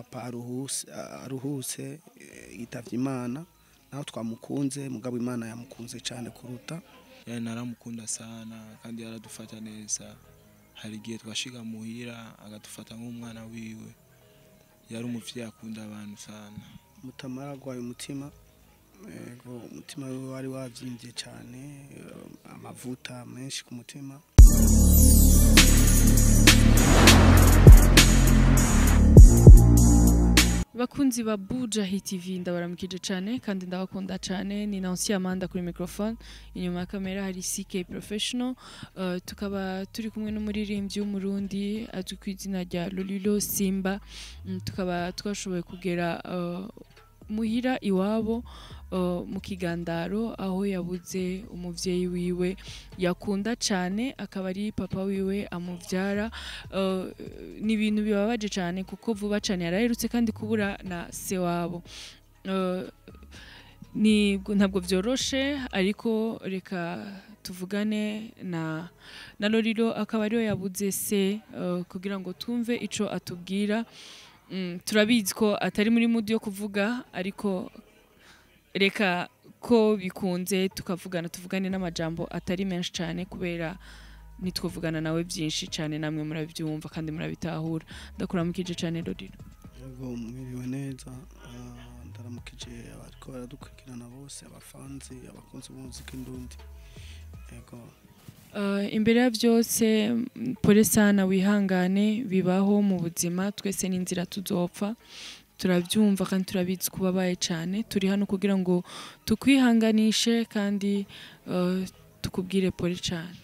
Papa aruhuse yitavye Imana, naho twamukunze mugabo Imana yamukunze cyane kuruta. Yani naramukunda sana kandi yaradufata neza. Hari igihe twashiga muhira akadufata nk'umwana wiwe. Yari umuvyeyi akunda abantu sana. Mutamara agwaye umutima, yego umutima wiwe wari wavyimbye cyane, amavuta menshi ku mutima. Bakunzi ba Buja Hit TV, ndabaramukije cyane kandi ndabakunda cyane. Ni Nancy Amanda kuri microphone, inyuma ya kamera hari CK Professional. Tukaba turi kumwe n'umuririmbyi w'Umurundi azwi ku izina rya Lolilo Simba. Tukaba twashoboye kugera muhira iwabo mu Kigandaro, aho yabuze umuvyeyi wiwe yakunda cyane, akaba ari papa wiwe amuvyara. Ni ibintu bibabaje cyane kuko vuba cyane yaraherutse kandi kubura na se wabo. Ni ntabwo vyoroshe, ariko reka tuvugane na Lolilo, akaba ariwe yabuze se, kugira ngo twumve ico atubwira. Turabizi ko atari muri mood yo kuvuga, ariko reka ko bikunze tukavugana, tuvugane n'amajambo atari menshi cyane kubera nitwovugana nawe byinshi cyane, namwe murabyumva kandi murabitahura. Ndakuramukije cyane Lolilo. Yego, mwiriwe neza. Ndaramukije abariko baradukurikirana bose, abafanzi, abakunzi b'umuziki ndundi. Yego. Imbere ya byose, pole sana, wihangane, bibaho mu buzima, twese n'inzira tuzopfa. Turabyumva kandi turabizi ko ubabaye cyane. Turi hano kugira ngo tukwihanganishe kandi tukubwire pole cyane.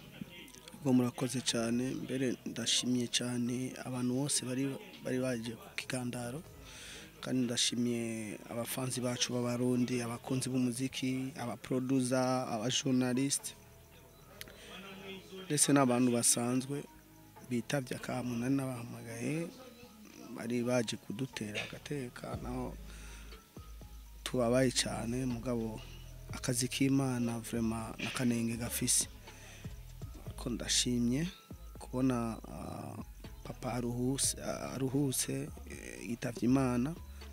Ubwo murakoze cyane. Mbere ndashimye cyane abantu bose bari baje ku Kigandaro, kandi ndashimiye abafanzi bacu b'Abarundi, abakunzi b'umuziki, abaproducer, abajournaliste ndetse n'abantu basanzwe bitavye akamu nari nabahamagaye, bari baje kudutera agateka. Naho tubabaye cyane, mugabo akazi k'Imana vraiment n'akanenge gafise. Ko ndashimye kubona papa aruhuse yitavye Imana,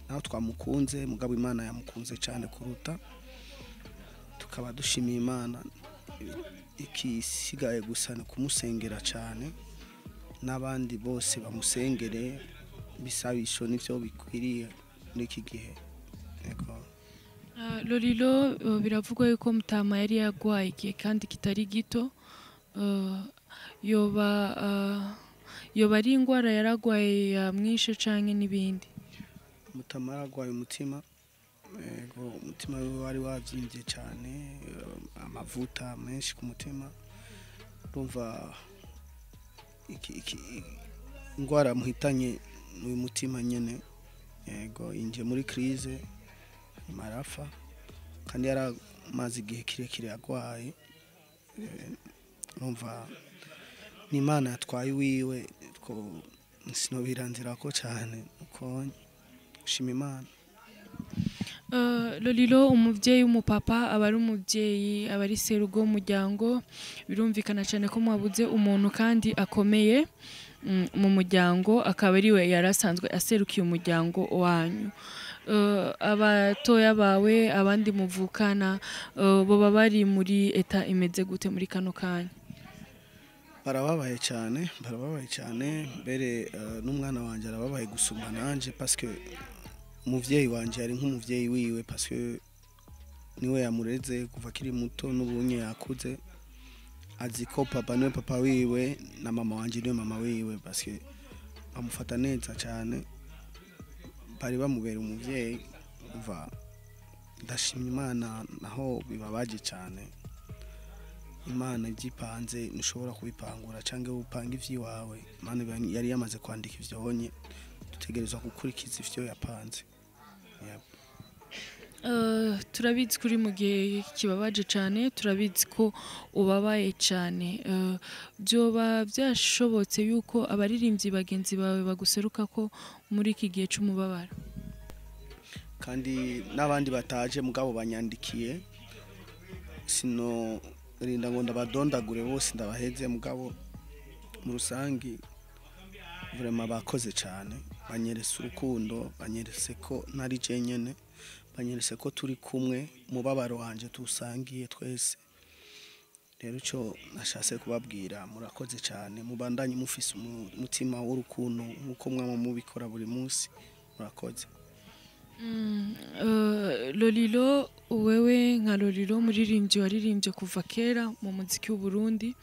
naho twamukunze mugabo Imana yamukunze cyane kuruta. Tukaba dushimiye Imana, ikisigaye gusa ni kumusengera cyane, n'abandi bose bamusengere, bisabisho nivyo bikwiriye muri iki gihe. Yego. Lolilo, biravugwa yuko Mutama yari yagwaye igihe kandi kitari gito. Yoba ari ingwara yaragwaye yamwishe canke n'ibindi? Mutama aragwaye umutima, yego umutima wiwe wari wavyimbye cyane, amavuta menshi ku mutima. Urumva ingwara muhitanye n'uyu mutima nyene. Yego, yinjiye muri crise nyuma arapfa, kandi yaramaze igihe kirekire agwaye. Urumva ni Imana yatwaye uwiwe, ko sinobiranzirako cyane, uko shima Imana. Lolilo, umuvyeyi w'umupapa aba ari umuvyeyi, aba ari serugo w'umuryango. Birumvikana cyane ko mwabuze umuntu kandi akomeye mu muryango, akaba ariwe yari asanzwe aserukiye umuryango wanyu. Abatoya bawe, abandi muvukana, boba bari muri eta imeze gute muri kano kanya? Barababaye cyane, barababaye cyane. Mbere n'umwana wanje arababaye gusumba nanje, parce que umuvyeyi wanje yari nk'umuvyeyi wiwe, parce que niwe yamureze kuva akiri muto, n'ubunye yakuze azi ko papa niwe papa wiwe na mama wanje niwe mama wiwe, parce que bamufata neza cyane, bari bamubera umuvyeyi. Umva, ndashimye Imana naho bibabaje cyane. Imana ibyipanze ntushobora kubipangura cyangwa upanga ivy'iwawe. Imana yari yamaze kwandika ivyonye, dutegerezwa gukurikiza ivyo yapanze. Yep. Turabizi ko uri mu gihe kibabaje cyane, turabizi ko ubabaye cyane. Byoba byashobotse yuko abaririmbyi bagenzi bawe baguseruka ko muri iki gihe c'umubabaro? Kandi n'abandi bataje mugabo banyandikiye, sino rinda ngo ndabadondagure bose ndabaheze, mugabo mu rusangi vraiment bakoze cyane, Banyeretse urukundo, banyeretse ko ntari jenyene, banyeretse ko turi kumwe, umubabaro wanje tuwusangiye twese. Rero icyo nashatse kubabwira, murakoze cyane, mubandanye mufise umutima w'urukundo nk'uko mwama mubikora buri munsi. Murakoze. Lolilo, wewe nka Lolilo, muririmbyi waririmbye kuva kera mu muziki w'u Burundi,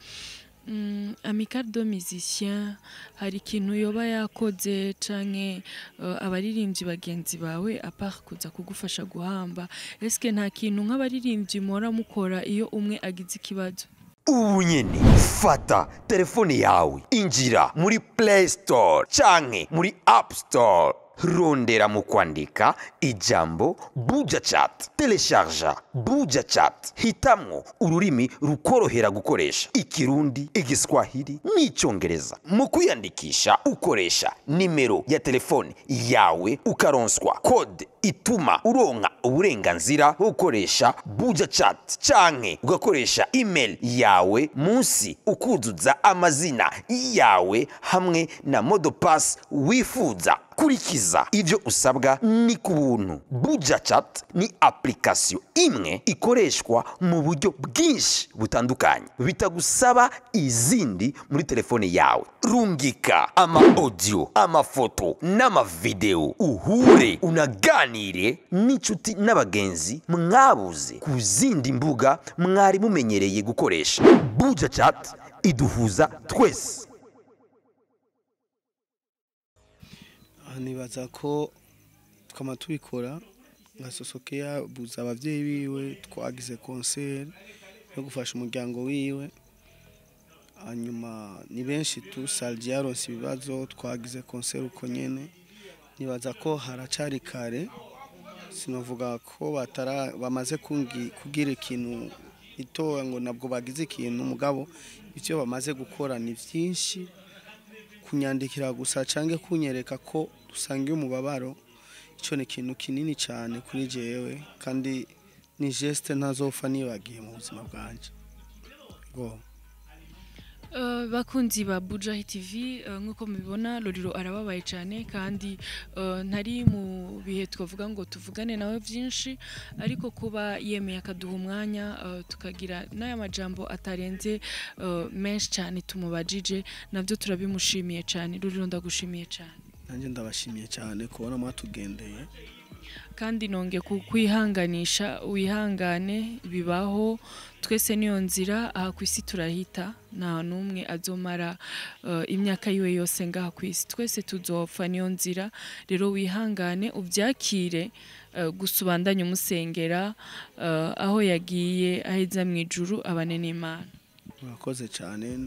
Amicale de Musiciens hari ikintu yoba yakoze canke abaririmbyi bagenzi bawe, à part kuza kugufasha guhamba? Eske nta kintu nk'abaririmbyi muhora mukora iyo umwe agize ikibazo? Ubu nyene fata telefone yawe, injira muri Play Store canke muri App Store, rondera mu kwandika ijambo Buja Chat, télécharger Buja Chat, hitamwo ururimi rukorohera gukoresha, Ikirundi, Igiswahili n'Icyongereza. Mu kwiyandikisha ukoresha nimero ya telefone yawe, ukaronswa code ituma uronka uburenganzira bwo gukoresha Buja Chat, canke ugakoresha email yawe, munsi ukuzuza amazina yawe hamwe na mot de passe wifuza. Kurikiza ivyo usabwa, ni ku buntu. Buja Chat ni application imwe ikoreshwa mu buryo bwinshi butandukanye, bitagusaba izindi muri telefone yawe. Rungika ama audio, amafoto n'amavideo, uhure unaganire n'inshuti n'abagenzi mwabuze ku zindi mbuga mwari mumenyereye gukoresha. Buja Chat iduhuza twese. Aha nibaza ko twama tubikora. Nka Sosoke yabuze abavyeyi biwe, twagize concert yo gufasha umuryango wiwe. Hanyuma ni benshi tu, Salji yaronse ibibazo, twagize concert uko nyene. Nibaza ko haracari kare, sinovuga ko batara bamaze kugira ikintu itoya ngo nabwo bagize ikintu. Mugabo ivyo bamaze gukora ni vyinshi. Kunyandikira gusa canke kunyereka ko dusangiye umubabaro, ico ni ikintu kinini cyane kuri jewe, kandi ni geste ntazopfa nibagiye mu buzima bwanje. Go. Bakunzi ba Buja TV, nk'uko mubibona, Lolilo arababaye cyane kandi ntari mu bihe twavuga ngo tuvugane nawe byinshi, ariko kuba yemeye akaduha umwanya, tukagira n'aya majambo atarenze menshi cyane tumubajije, nabyo turabimushimiye cyane. Lolilo, ndagushimiye cyane. Nanjye ndabashimiye cyane kubona mwatugendeye. Kandi nonge kukwihanganisha, wihangane, bibaho, twese niyo nzira. Aha ku isi turahita, nta n'umwe azomara imyaka yiwe yose ngaha ku isi, twese tuzopfa, niyo nzira. Rero wihangane, ubyakire, gusa ubandanye umusengera, aho yagiye aheza mu ijuru abane n'Imana. Murakoze cyane,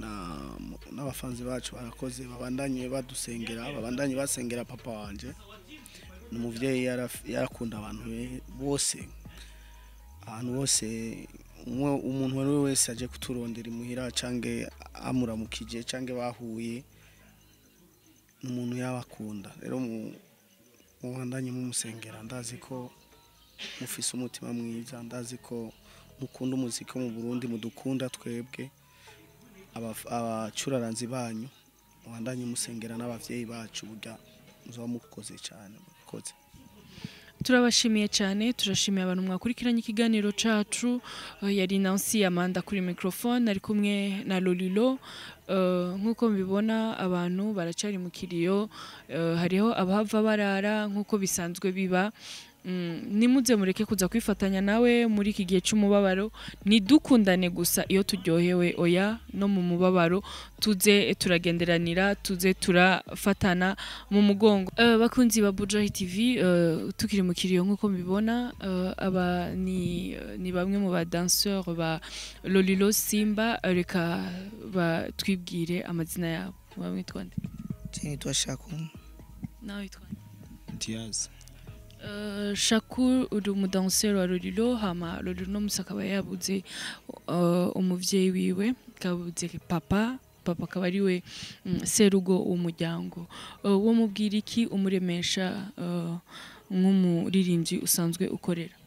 n'abafanzi bacu barakoze. Babandanye badusengera, babandanye basengera papa wanje. Ni umuvyeyi yarakunda abantu bose, ahantu hose umuntu uwo ari we wese aje kuturondera imuhira canke amuramukije canke bahuye, ni umuntu yabakunda. Rero mubandanye mumusengera. Ndazi ko mufise umutima mwiza, ndazi ko mukunda umuziki wo mu Burundi, mudukunda twebwe abacuraranzi banyu. Mubandanye musengera n'abavyeyi bacu, burya muzoba mukoze cyane. Mukoze. Turabashimiye cyane, turashimiye abantu mwakurikiranye ikiganiro cacu. Yari Nancy Amanda kuri microphone, ari kumwe na Lolilo. Nk'uko mubibona, abantu baracari mu kiriyo, hariho abahava barara nk'uko bisanzwe biba. Nimuze mureke kuza kwifatanya nawe muri iki gihe c'umubabaro. Nidukundane gusa iyo turyohewe, oya, no mu mubabaro tuze turagenderanira, tuze turafatana mu mugongo. Bakunzi ba Buja TV, tukiri mu kiriyo nk'uko mubibona, aba ni bamwe mu ba danseurs ba Lolilo Simba. Reka batwibwire amazina yabo. Bamwe witwa nde? Nitwa Shaku. Nawe witwa nde? Diaz. Shaku, uri umudanseri wa Lolilo. Hama Lolilo no musi akaba yabuze umuvyeyi wiwe, kabuze papa. Papa akaba ari we serugo w'umuryango. Wo mubwira iki, umuremesha, nk'umuririmbyi usanzwe ukorera?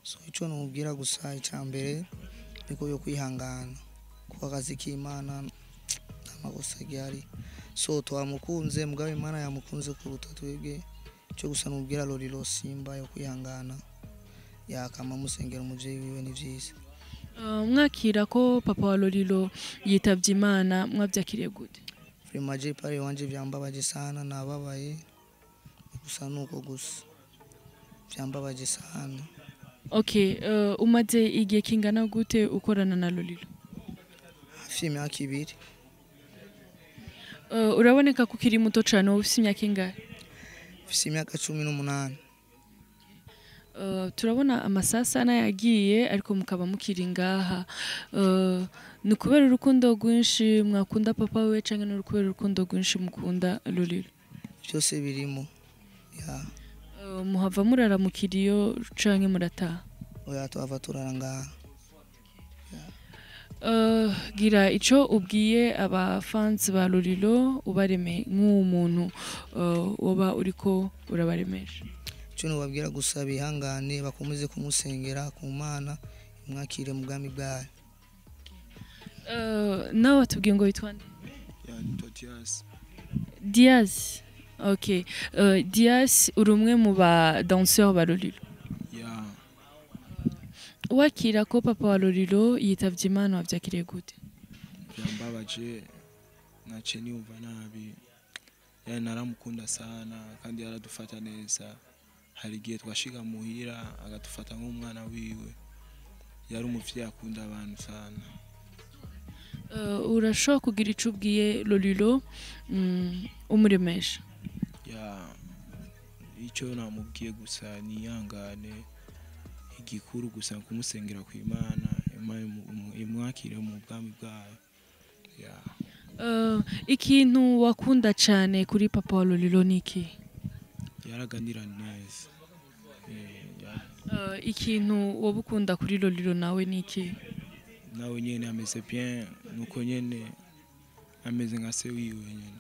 So icyo numubwira gusa, icya mbere niko yo kwihangana, kuko akazi k'Imana nta makosa gihari. So twamukunze, mugabo Imana yamukunze kuruta twebwe. Cyo gusa nubwira Lolilo Simba yo kwihangana, yakama musengera umuvyeyi wiwe, ni vyiza. Mwakira ko papa wa Lolilo yitavye Imana, mwavyakiriye gute? Vraiment, je pare wanje vyambabaje sana, nababaye gusa, nuko gusa vyambabaje sana. Okay, umaze igihe kingana gute ukorana na Lolilo? Hafi imyaka 2. Uraboneka ko ukiri muto cane, wowe ufise imyaka ingahe? Mfise imyaka 18. Turabona amasasa yagiye ariko mukaba mukiri ngaha. Ni ukubera urukundo rwinshi mwakunda papa we canke ni ukubera urukundo rwinshi mukunda Lolilo? Byose birimo ya. Muhava murara mu kiriyo canke murataha? Oya, tuhava turara ngaha. Gira ico ubwiye abafans ba Lolilo, ubareme nk'umuntu woba uriko urabaremesha. Icyo nubabwira gusa, bihangane, bakomeze kumusengera ku Mana imwakire mu bwami bwayo. Nawe watubwiye ngo witwa nde? Ya, nitwa Diaz. Diaz, okay. Diaz, uri umwe mu ba danseur ba Lolilo? Ya. Wakira ko papa wa Lolilo yitavye Imana, wavyakiriye gute? Byambabaje, naciye niyumva nabi. Yani naramukunda sana kandi yaradufata neza. Hari igihe twashika muhira akadufata nk'umwana wiwe. Yari umuvyeyi akunda abantu sana. Urashobora kugira ico ubwiye Lolilo, umuremesha? Ya, icyo namubwiye gusa niyangane, igikuru gusa kumusengera ku Imana, Imana imwakire mu bwami bwayo, ya. Ikintu wakunda cane kuri papa wa Lolilo ni iki? Yaraganira neza. Ikintu woba ukunda kuri Lolilo nawe ni iki? Nawe nyene ameze bien, nuko nyene ameze nka se wiwe nyene.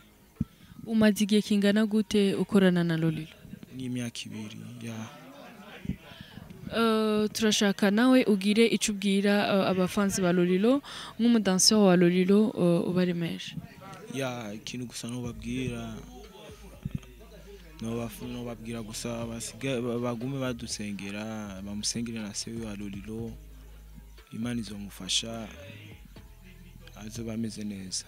Umaze igihe kingana gute ukorana na Lolilo? N'imyaka 2, ya. Turashaka nawe ugire ico ubwira abafansi ba Lolilo nk'umudanseur wa Lolilo, ubaremesha. Ya, ikintu gusa nobabwira, nobabwira gusa bagume badusengera, bamusengere na se wa Lolilo, Imana izomufasha, azoba ameze neza.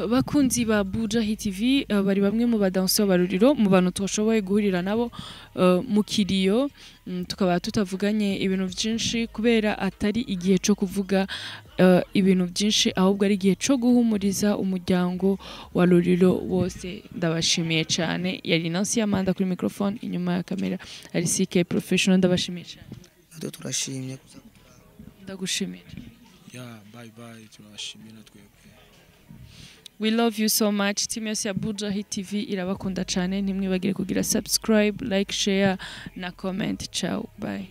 Bakunzi ba Buja Hit TV, bari bamwe mu badanseur ba Lolilo, mu bantu twashoboye guhurira nabo mu kiriyo, tukaba tutavuganye ibintu byinshi kubera atari igihe cyo kuvuga ibintu byinshi, ahubwo ari igihe cyo guhumuriza umuryango wa Lolilo wose. Ndabashimiye cyane. Yari Nancy Amanda kuri microphone, inyuma ya kamera ari CK Professional. Ndabashimiye cyane. Natwe turashimye kuza. Ndagushimira. Ya, bye bye, turabashimiye na twebwe. We love you so much. Team yose ya Buja Hit TV irabakunda cyane. Ntimwibagire kugira subscribe, like, share na comment. Ciao, bye.